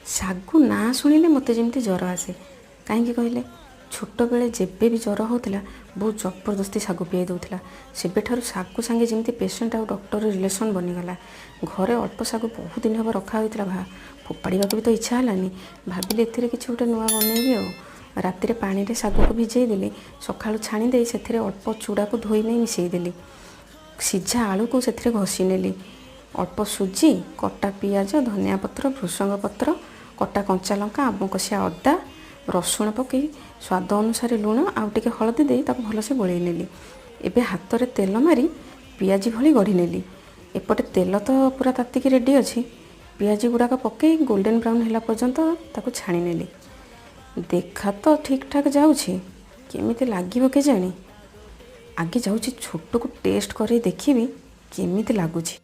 ଶାଗୁ ନାଁ ଶୁଣିଲେ ମୋତେ ଯେମିତି ଜ୍ୱର ଆସେ। କାହିଁକି କହିଲେ? ଛୋଟବେଳେ ଯେବେ ବି ଜ୍ୱର ହେଉଥିଲା, ବହୁତ ଜବରଦସ୍ତି ଶାଗୁ ପିଆଇ ଦେଉଥିଲା। ସେବେଠାରୁ ଶାଗୁ ସାଙ୍ଗେ ଯେମିତି ପେସେଣ୍ଟ ଆଉ ଡକ୍ଟର ରିଲେସନ୍ ବନିଗଲା। ଘରେ ଅଳ୍ପ ଶାଗୁ ବହୁତ ଦିନ ହେବ ରଖା ହୋଇଥିଲା। ଫୋପାଡ଼ିବାକୁ ବି ତ ଇଚ୍ଛା ହେଲାନି। ଭାବିଲି, ଏଥିରେ କିଛି ଗୋଟେ ନୂଆ ବନେଇବି। ଆଉ ରାତିରେ ପାଣିରେ ଶାଗକୁ ଭିଜେଇ ଦେଲି। ସକାଳୁ ଛାଣି ଦେଇ ସେଥିରେ ଅଳ୍ପ ଚୁଡ଼ାକୁ ଧୋଇ ନେଇ ମିଶାଇ ଦେଲି। ସିଝା ଆଳୁକୁ ସେଥିରେ ଘଷି ନେଲି। ଅଳ୍ପ ସୁଜି, କଟା ପିଆଜ, ଧନିଆ ପତ୍ର, ଭୃସଙ୍ଗ ପତ୍ର, କଟା କଞ୍ଚା ଲଙ୍କା, ଆମ୍ବ କଷିଆ ଅଦା, ରସୁଣ ପକାଇ ସ୍ୱାଦ ଅନୁସାରେ ଲୁଣ ଆଉ ଟିକେ ହଳଦୀ ଦେଇ ତାକୁ ଭଲସେ ଗୋଳେଇ ନେଲି। ଏବେ ହାତରେ ତେଲ ମାରି ପିଆଜି ଭଳି ଗଢ଼ି ନେଲି। ଏପଟେ ତେଲ ତ ପୁରା ତାତିକି ରେଡ଼ି ଅଛି। ପିଆଜି ଗୁଡ଼ାକ ପକାଇ ଗୋଲ୍ଡେନ୍ ବ୍ରାଉନ୍ ହେଲା ପର୍ଯ୍ୟନ୍ତ ତାକୁ ଛାଣି ନେଲି। ଦେଖା ତ ଠିକ୍ ଠାକ୍ ଯାଉଛି, କେମିତି ଲାଗିବ କେଜାଣି। ଆଗେ ଯାଉଛି ଛୋଟକୁ ଟେଷ୍ଟ କରେଇ ଦେଖିବି କେମିତି ଲାଗୁଛି।